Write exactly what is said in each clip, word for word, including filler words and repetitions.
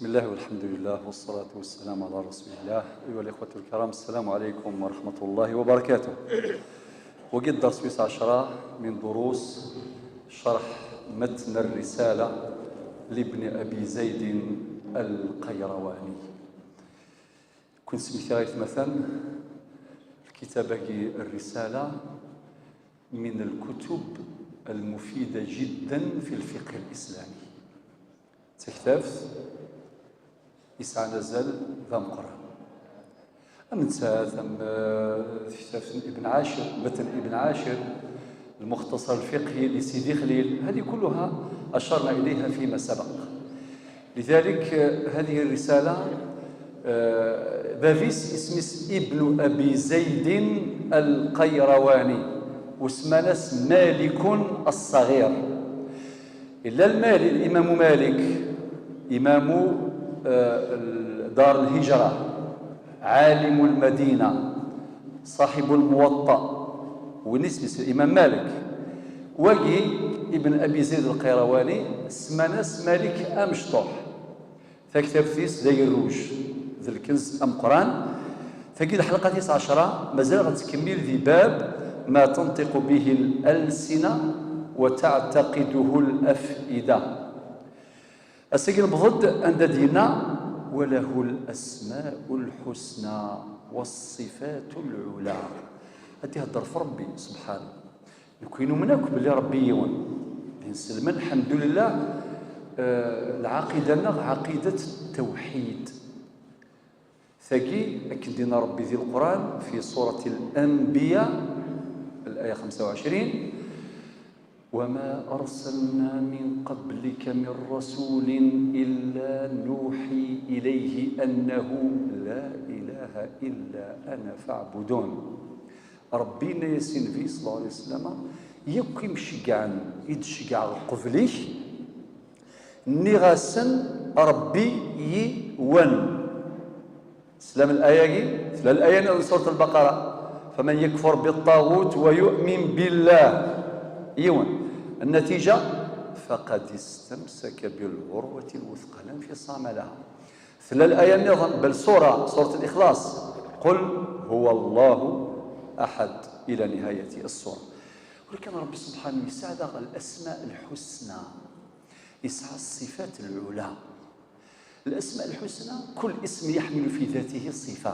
بسم الله والحمد لله والصلاة والسلام على رسول الله. أيها الإخوة الكرام، السلام عليكم ورحمة الله وبركاته. وقد درس عشرة من دروس شرح متن الرسالة لابن أبي زيد القيرواني. كنت سميتها مثلا الكتابة الرسالة من الكتب المفيدة جدا في الفقه الإسلامي. تكتبت يسعى نزل ذا مقران. أم نسات، أم، آه، تكتبت ابن عاشر، متن ابن عاشر، المختصر الفقهي لسيدي خليل، هذه كلها أشرنا إليها فيما سبق. لذلك، آه، هذه الرسالة، آه، بابيس اسمس ابن أبي زيد القيرواني، وسمانس مالك الصغير. إلا المالي، الإمام مالك، إمام، آه، دار الهجرة، عالم المدينة، صاحب الموطأ، ونسمس الإمام مالك. واقي ابن أبي زيد القيرواني، سمانس مالك أمشطوح. Taktabt-is d agerruj, d lkenz ameqqran. Tagi d lḥelqa tis ɛecra, mazal ɣ-nettkemmil di bab ma tanṭiqu bihi l-alsina wa taɛtaqiduhu l-af'ida. Ass-agi newweḍ-d anda d-yenna: "Wa lahu l-asma'u l-ḥusna wa ṣṣifatu l-ula." Ad ihedder ɣef Ṛebbi subḥanahu. Nekk numen akk belli Ṛebbi yiwen. Di nselmen, lḥemdulillah, eh, lɛaqida-nneɣ ɛaqidat tawḥid. Tagi, akken d-yenna Ṛebbi di Leqran, fi surat Al-Anbiya, الآية خمسة وعشرين: "وما أرسلنا من قبلك من رسول إلا نوحي إليه أنه لا إله إلا أنا فاعبدون." Ṛebbi yenna-yas i Nnbi, ṣalla Llahu ɛalayhi wa sallam, yakk imceggɛen i d-ceggɛeɣ qbel-ik, nniɣ-asen Ṛebbi yiwen. Teslam laya-agi? Tella laya-nni n surat Lbaqara: "فمن يكفر بالطاغوت ويؤمن بالله." Yiwen. النتيجة: "فقد استمسك بالعروة الوثقى لا انفصام لها." Tella laya nniḍen, bel sura, surat Lixlaṣ: "قل هو الله أحد" إلى نهاية السورة. Walakin Ṛebbi subḥanahu yesɛa daɣ الأسماء الحسنى, yesɛa ṣṣifat lɛula. الأسماء الحسنى, كل اسم يحمل في ذاته صفة.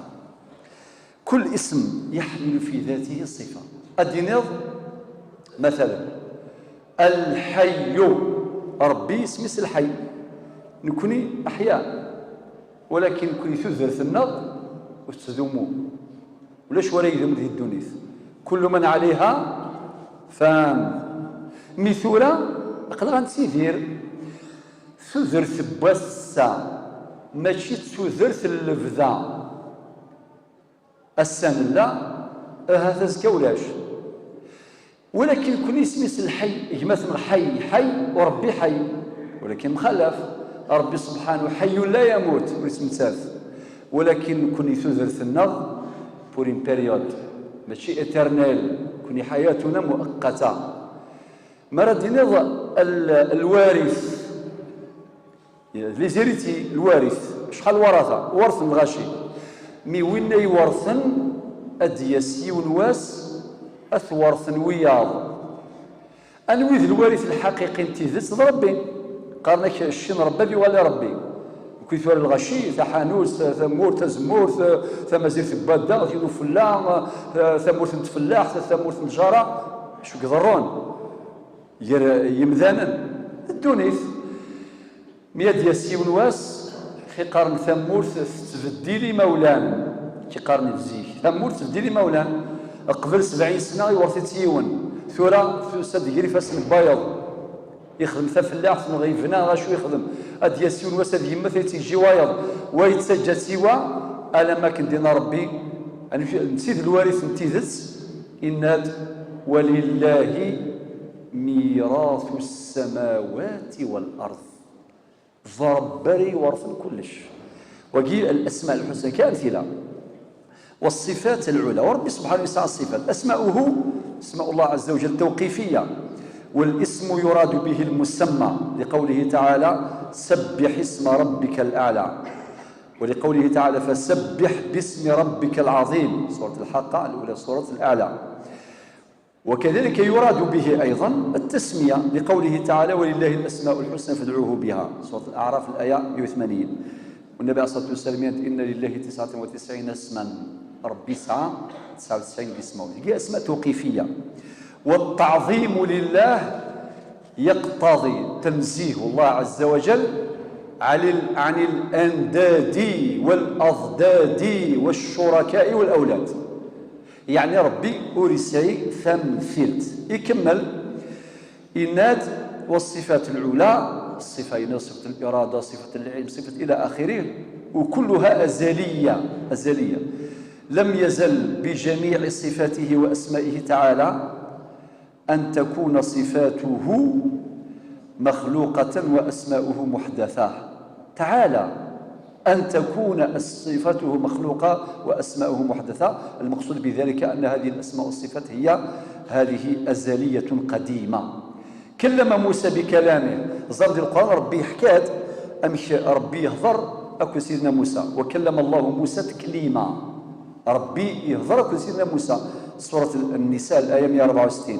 كل اسم يحمل في ذاته صفة. Ad d-tiniḍ, مثلا, الحي. Ṛebbi isem-is الحي. Nekni أحياء. Walakin nekni tudert-nneɣ ur tettdumu. Ulac wara yedum di ddunit. كل من عليها فان. Mi tura, aql-aɣ ad nettidir. Tudert n wass-a, mačči d tudert n lebda. Ass-a nella, ahat azekka ulac. Walakin nekni isem-is الحي, gma-tneɣ حي, حي, u Ṛebbi حي. Walakin mxalaf, Ṛebbi subḥanahu حي لا يموت, ur yettmettat. Walakin nekni tudert-nneɣ, pour une période, mačči éternelle, nekni حياتنا مؤقتة. Mi ara d-tiniḍ ال-, الوارث, les héritiers, الوارث, acḥal ورثة, werten lɣaci. Mi winna iwerten, ad d-yas yiwen wass, ad t-werten wiyaḍ. Anwi d lwarit lḥaqiqi n tidet? D Ṛebbi. Qqaren-ak cci n Ṛebbi ad yuɣal i Ṛebbi. Nekni tura lɣaci, taḥanut, tamurt, tazemmurt, tamazirt n wadda, tin ufella, tamurt n tfellaḥt, tamurt n tjara, acu i iḍerrun gar yimdanen? D ddunit. Mi ad d-yas yiwen wass, qqaren tamurt tettbeddil imawlan. Qqaren zik, tamurt tettbeddil imawlan. Qbel sebɛin sna iwerret-itt yiwen. Tura tusa-d gar ifassen n wayeḍ. Ixdem tafellaḥt neɣ yebna acu ixdem. Ad d-yas yiwen wass ad yemmet, ad yettejji wayeḍ. Wa yettaǧǧa-tt i wa, alamma akken d-yenna Ṛebbi, anef-, netta i d lwarit n tidet, yenna-d: "ولله ميراث السماوات والأرض." D Ṛebbi ara iwerten kullec. Wagi الأسماء الحسنى كأمثلة. والصفات العلى، وربي سبحانه يسعى الصفات. أسماؤه، أسماء الله عز وجل توقيفية، والاسم يراد به المسمى، لقوله تعالى: سبح اسم ربك الأعلى، ولقوله تعالى: فسبح باسم ربك العظيم، سورة الحاقة الأولى، سورة الأعلى. وكذلك يراد به أيضا التسمية، لقوله تعالى: ولله الأسماء الحسنى فادعوه بها، سورة الأعراف الآية مية وثمانين. والنبي عليه الصلاة والسلام يقول: إن لله تسعة وتسعين اسما، ربي يسعى تسعة وتسعين اسما، هي أسماء توقيفية. والتعظيم لله يقتضي تنزيه الله عز وجل عن ال-، عن الأنداد والأضداد والشركاء والأولاد. يعني ربي ur yesɛi tamtilt. يكمل يناد: والصفات العلى، الصفة هنا صفة الإرادة، صفة العلم، صفة إلى آخره، وكلها أزلية، أزلية. لم يزل بجميع صفاته وأسمائه تعالى أن تكون صفاته مخلوقة وأسماؤه محدثة. تعالى أن تكون صفاته مخلوقة وأسماؤه محدثة. المقصود بذلك أن هذه الأسماء والصفات هي هذه أزلية قديمة. كلم موسى بكلامه. زاد القرآن ربي يحكي أمك ربي يهضر أكو سيدنا موسى: وكلم الله موسى تكليما. ربي يهضر أكو سيدنا موسى، سورة النساء الآية مية وأربعة وستين: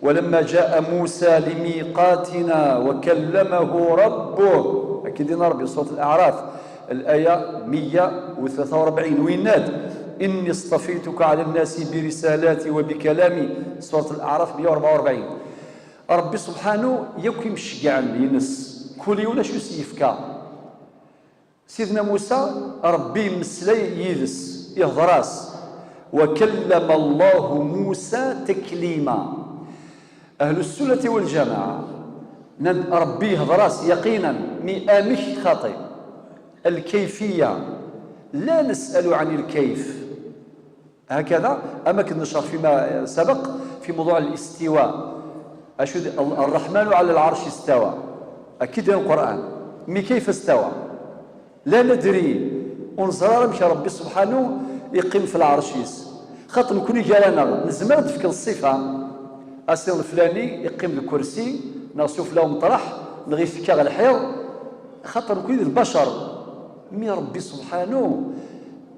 ولما جاء موسى لميقاتنا وكلمه ربه، أكيد إن ربي، سورة الأعراف الآية مية وثلاثة وأربعين، ويناد: إني اصطفيتك على الناس برسالاتي وبكلامي، سورة الأعراف مية وأربعة وأربعين. ربي سبحانه يكوي مشجعا ينس كل يوم شو سيفكا. سيدنا موسى ربي مسلي يدس يهضراس: وكلم الله موسى تكليما. أهل السنة والجماعة نن ربي يهضراس يقينا، مي أمك خاطئ. الكيفية، لا نسأل عن الكيف. هكذا، أما كنا نشرح فيما سبق في موضوع الاستواء. أشد الرحمن على العرش استوى. أكيد القرآن. مي كيف استوى؟ لا ندري. ونزرار مش ربي سبحانه يقيم في العرش يس. خاطر نكون جارانا نزمر تفك الصفة. أسير الفلاني يقيم الكرسي، نغسو فلا ومطرح، نغي فكا الحيض. خاطر نكون البشر. مي ربي سبحانه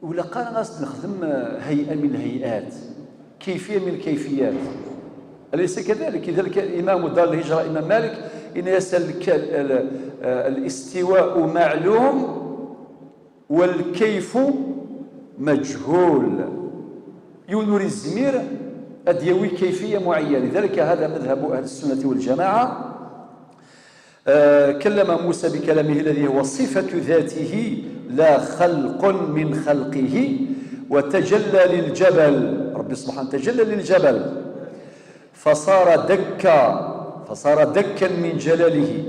ولا قال غاس نخدم هيئة من الهيئات، كيفية من الكيفيات. أليس كذلك؟ لذلك الإمام دار الهجرة، الإمام مالك، إن يسأل ال-، ال-، آه، الاستواء معلوم والكيف مجهول. يونور الزمير أديوي كيفية معينة، لذلك هذا مذهب أهل السنة والجماعة. آه، كلم موسى بكلامه الذي هو صفة ذاته لا خلق من خلقه، وتجلى للجبل، ربي سبحانه تجلى للجبل فصار دكا، فصار دكا من جلاله.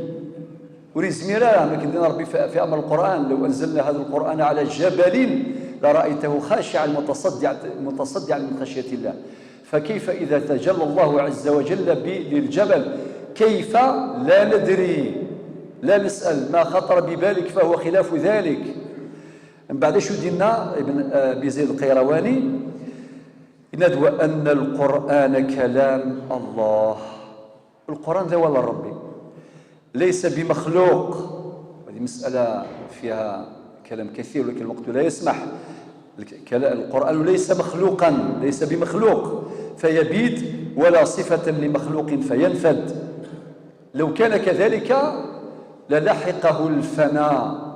وريزميرا ما كدينا ربي في، في أمر القرآن: لو أنزلنا هذا القرآن على جبل لرأيته خاشعا متصدعا، متصدعا من خشية الله. فكيف إذا تجلى الله عز وجل ب-، للجبل؟ كيف؟ لا ندري، لا نسأل، ما خطر ببالك فهو خلاف ذلك. من بعد شو دينا ابن أبي زيد القيرواني؟ إناد وأن القرآن كلام الله. القرآن ذا ولا ربي، ليس بمخلوق. هذه مسألة فيها كلام كثير، ولكن الوقت لا يسمح. الك-، كلا-، القرآن ليس مخلوقا، ليس بمخلوق فيبيد، ولا صفة لمخلوق فينفد. لو كان كذلك للحقه الفناء،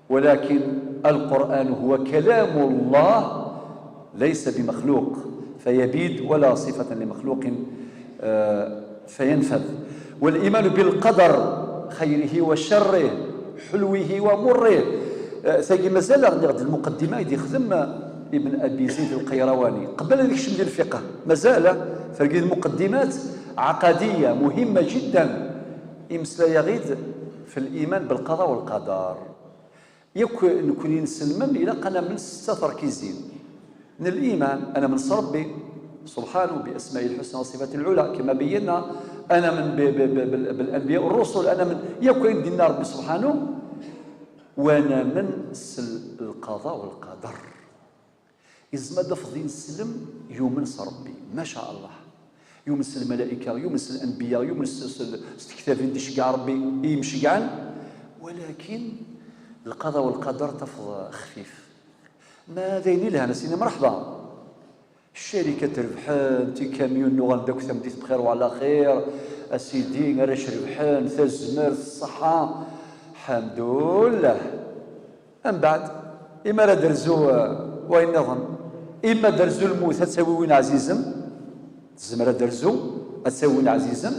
ولكن القرآن هو كلام الله ليس بمخلوق فيبيد، ولا صفة لمخلوق، آه، فينفذ. والإيمان بالقدر خيره وشره، حلوه ومره. آه، ثقي مازال غادي المقدمة يدي يخدم ابن أبي زيد القيرواني قبل هذيك الشمل الفقه، مازال فرقي المقدمات عقدية مهمة جدا. إمسلا يغيد في الإيمان بالقضاء والقدر. يك نكون نسلمم إلى قنا من ستة تركيزين. من الإيمان، أنا من ربي سبحانه بأسمائه الحسنى وصفاته العلى كما بينا، أنا من ب-، ب-، ب-، بال-، بالأنبياء والرسل، أنا من يكون ديننا ربي سبحانه، وأنا من سل-، القضاء والقدر. إذا ما دفضين السلم يومن ربي، ما شاء الله. يومن الملائكة، يومن الأنبياء، يومن س-، س-، ستكتابين دي شجع ربي، إيه مشجعا. Walakin lqada walqadar tafeḍ xfif. Ma d ayen ilhan, a sidi, mreḥba. Ccarika trebḥen, tikamyun nuɣalen d akk tameddit bxir wa ɛla xir, a sidi, arrac rebḥen, tazmert, ṣṣeḥḥa, ḥamdullah. Mbeɛd, imi ara d-rzu, eh, wayen nniḍen, imi ad d-rzu lmut ad tawi win ɛzizen, tezmer ad d-rzu ad tawi win ɛzizen,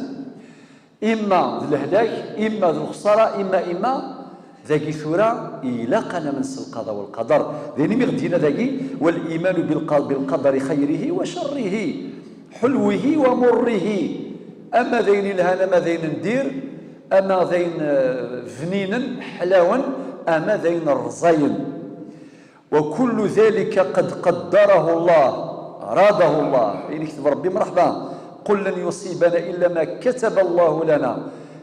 imma d lehlak, imma d lexṣara, imma, imma, dagi tura ilaq ad namen s lqada walqadar. D ayen imi ɣ-d-yenna dagi, "والإيمان بالق-، بالقدر خيره وشره، حلوه ومره." Ama d ayen ilhan, ama d ayen n dir, ama d ayen, eh, bninen, ḥlawen, ama d ayen rẓayen. وكل ذلك قد قدره الله، أراده الله. Ayen ikteb Rebbi, mreḥba. "قل لن يصيبنا إلا ما كتب الله لنا."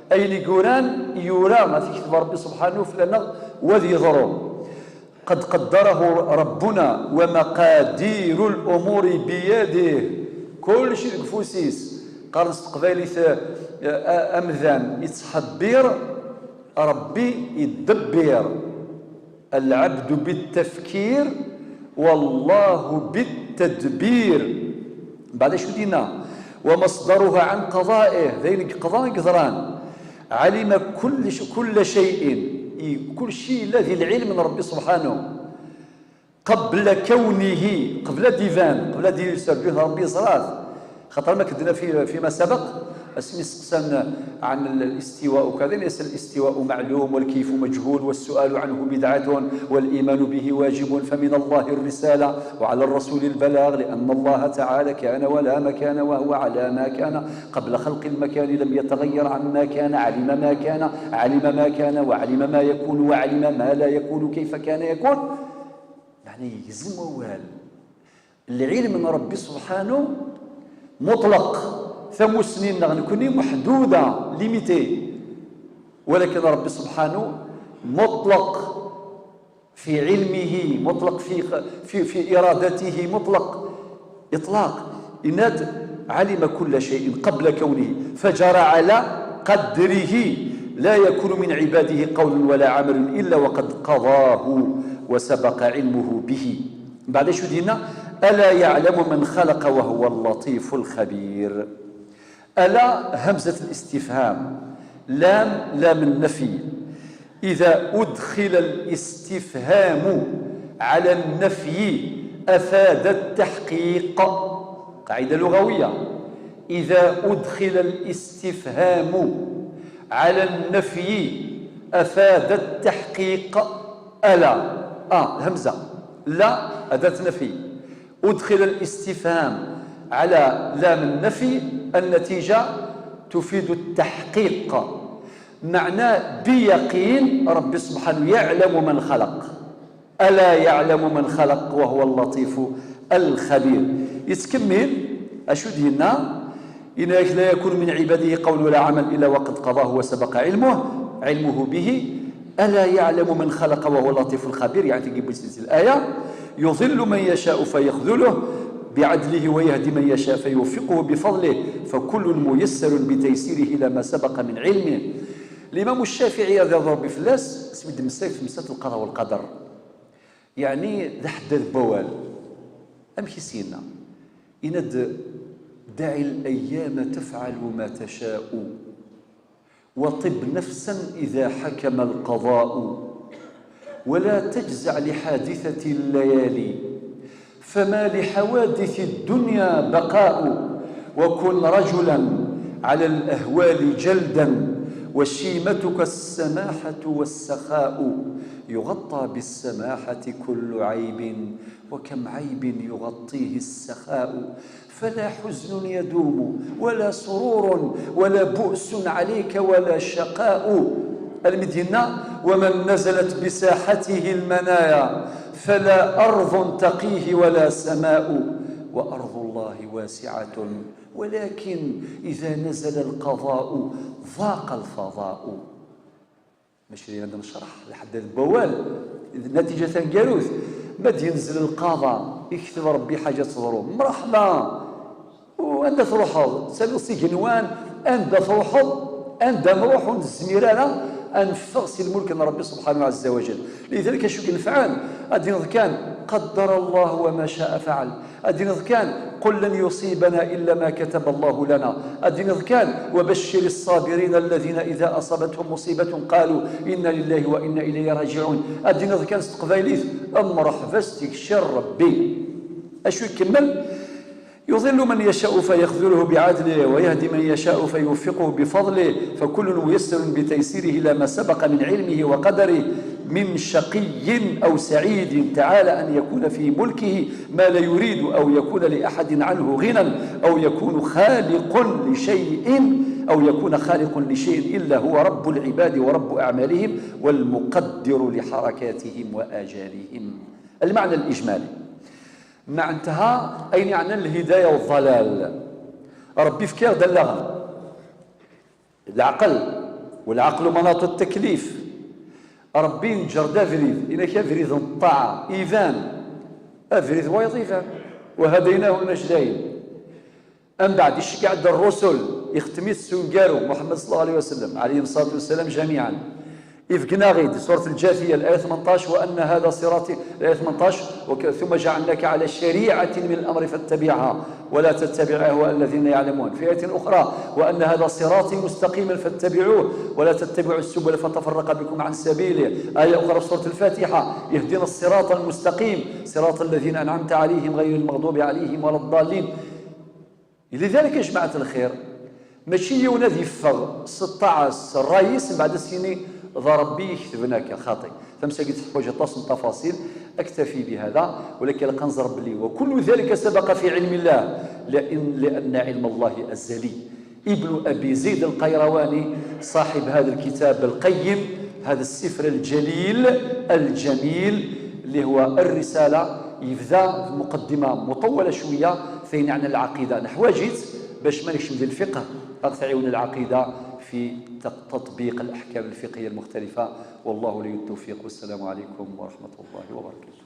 Ayen i yuran, yura, ad t-ikteb Rebbi subḥanahu fell-aneɣ, wa ad yeḍru. "قد قدره ربنا ومقادير الأمور بيده." Kullec deg ufus-is. Qqaren s teqbaylit, eh, a-, amdan yettḥebbir, Rebbi idebbiṛ. "العبد بالتفكير والله بالتدبير." Mbeɛd acu d-yenna? "ومصدرها عن قضائه." D ayen i yeqḍa i yeḍran. "علم كل ش-، كل شيء." I-, kullec yella di lɛilm n Rebbi subḥanahu. "قبل كونه", qbel ad d-iban, qbel ad d-yesserǧu Rebbi yeẓra-t. Xaṭer ma k-d-nna في، فيما سبق, asmi seqsan عن الاستواء وكذا, يسأل: "الاستواء معلوم والكيف مجهول والسؤال عنه بدعة والإيمان به واجب، فمن الله الرسالة وعلى الرسول البلاغ، لأن الله تعالى كان ولا مكان وهو على ما كان قبل خلق المكان، لم يتغير عما كان، علم ما كان، علم ما كان، وعلم ما يكون، وعلم ما لا يكون، كيف كان يكون." Meɛna yegzem wawal. Lɛilm n Rebbi subḥanahu muṭleq. Tamussni-nneɣ nekni meḥduda, limité. Walakin Rebbi subḥanahu muṭleq fi ɛilmihi, muṭleq fi, fi, fi iradatihi, muṭleq. Iṭlaq. Yenna-d: "علم كل شيء قبل كونه فجرى على قدره، لا يكون من عباده قول ولا عمل إلا وقد قضاه وسبق علمه به." Mbeɛd acu d-yenna? "ألا يعلم من خلق وهو اللطيف الخبير." ألا همزة الاستفهام، لام، لام النفي. إذا أدخل الاستفهام على النفي أفاد التحقيق. قاعدة لغوية. إذا أدخل الاستفهام على النفي أفاد التحقيق. ألا، آه، همزة. لا، أداة نفي. أدخل الاستفهام على لام النفي، النتيجة تفيد التحقيق. معناه بيقين ربي سبحانه يعلم من خلق. ألا يعلم من خلق وهو اللطيف الخبير. Yettkammil, acu d-yenna? Yenna-ak: "لا يكون من عباده قول ولا عمل إلا وقد قضاه وسبق علمه، علمه به، ألا يعلم من خلق وهو اللطيف الخبير." يعني تجيب الآية: "يضل من يشاء فيخذله بعدله ويهدي من يشاء فيوفقه بفضله فكل ميسر بتيسيره إلى ما سبق من علمه." الإمام الشافعي رضي الله ربي فلاس اسمي دمساي في مسألة القضاء والقدر. Yeɛni d aḥeddad n wawal. Amek i s-yenna? Yenna-d: "دع الأيام تفعل ما تشاء، وطب نفسا إذا حكم القضاء، ولا تجزع لحادثة الليالي، فما لحوادث الدنيا بقاء، وكن رجلا على الأهوال جلدا، وشيمتك السماحة والسخاء، يغطى بالسماحة كل عيب، وكم عيب يغطيه السخاء، فلا حزن يدوم، ولا سرور، ولا بؤس عليك، ولا شقاء." Almi d-yenna: "ومن نزلت بساحته المنايا، فلا أرض تقيه ولا سماء، وأرض الله واسعة، ولكن إذا نزل القضاء ضاق الفضاء." Mačči d ayen ad necreḥ, lḥedd ad wawal, natija taneggarut, ma d-yenzel lqaḍa, ikteb Rebbi ḥaǧa ad teḍru, mreḥba. U anda truḥeḍ? Salu s igenwan, anda truḥeḍ, anda nruḥ ur nezmir ara Ad neffeɣ si lmulk n Ṛebbi subḥanahu ɛezza wa jall. Lidalik acu i yenfɛen? Ad d-tiniḍ kan, قدر الله وما شاء فعل. Ad d-tiniḍ kan, قل لن يصيبنا إلا ما كتب الله لنا. Ad d-tiniḍ kan, وبشر الصابرين الذين إذا أصابتهم مصيبة قالوا إنا لله وإنا إليه راجعون. Ad d-tiniḍ kan s teqbaylit, mreḥba s tikci n Ṛebbi. Acu ikemmel? يضل من يشاء فيخذله بعدله ويهدي من يشاء فيوفقه بفضله فكل ميسر بتيسيره إلى ما سبق من علمه وقدره من شقي أو سعيد تعالى أن يكون في ملكه ما لا يريد أو يكون لأحد عنه غنى أو يكون خالق لشيء أو يكون خالق لشيء إلا هو رب العباد ورب أعمالهم والمقدر لحركاتهم وآجالهم. المعنى الإجمالي. Meɛntaha, ayen yeɛnan lhidaya u ḍḍalal. Ṛebbi yefka-yaɣ-d allaɣen, leɛqel, والعقل مناط التكليف. Ṛebbi yenǧer-d abrid, yenna-k abrid n ṭṭaɛa, iban, abrid wayeḍ iban. وهديناه النجدين. Ambeɛd iceggeɛ-d ṛṛusul, ixtem-it s uneggaru, Muḥemmed صلى الله عليه وسلم، عليهم الصلاة والسلام جميعا. Ibeggen-aɣ-id, surat Lǧathiya, laya tmenṭac, وأن هذا صراطي, laya tmenṭac, وك-، ثم جعلناك على شريعة من الأمر فاتبعها ولا تتبع أهواء الذين لا يعلمون. في آية أخرى، وأن هذا صراطي مستقيما فاتبعوه ولا تتبعوا السبل فتفرق بكم عن سبيله. آية أخرى في سورة الفاتحة، اهدنا الصراط المستقيم، صراط الذين أنعمت عليهم غير المغضوب عليهم ولا الضالين. لذلك يا جماعة الخير، mačči yiwen ad yeffeɣ s ṭṭaɛa-s, s ṛṛay-is, mbeɛd ad s-yini d Ṛebbi i iketben akka, xaṭi. Tamsalt-agi teḥwaǧ aṭas n tafaṣil, أكتفي بهذا، ولكن ilaq ad nẓer belli وكل ذلك سبق في علم الله، لأن، لأن علم الله أزلي. ابن أبي زيد القيرواني صاحب هذا الكتاب القيم، هذا السفر الجليل الجميل اللي هو الرسالة، يبدا بمقدمة مطولة شوية فيما يعنى العقيدة، نحواجت باش ما نكشم ديال الفقه، راك تعاون العقيدة في تق-، تطبيق الأحكام الفقهية المختلفة. والله ولي التوفيق، والسلام عليكم ورحمة الله وبركاته.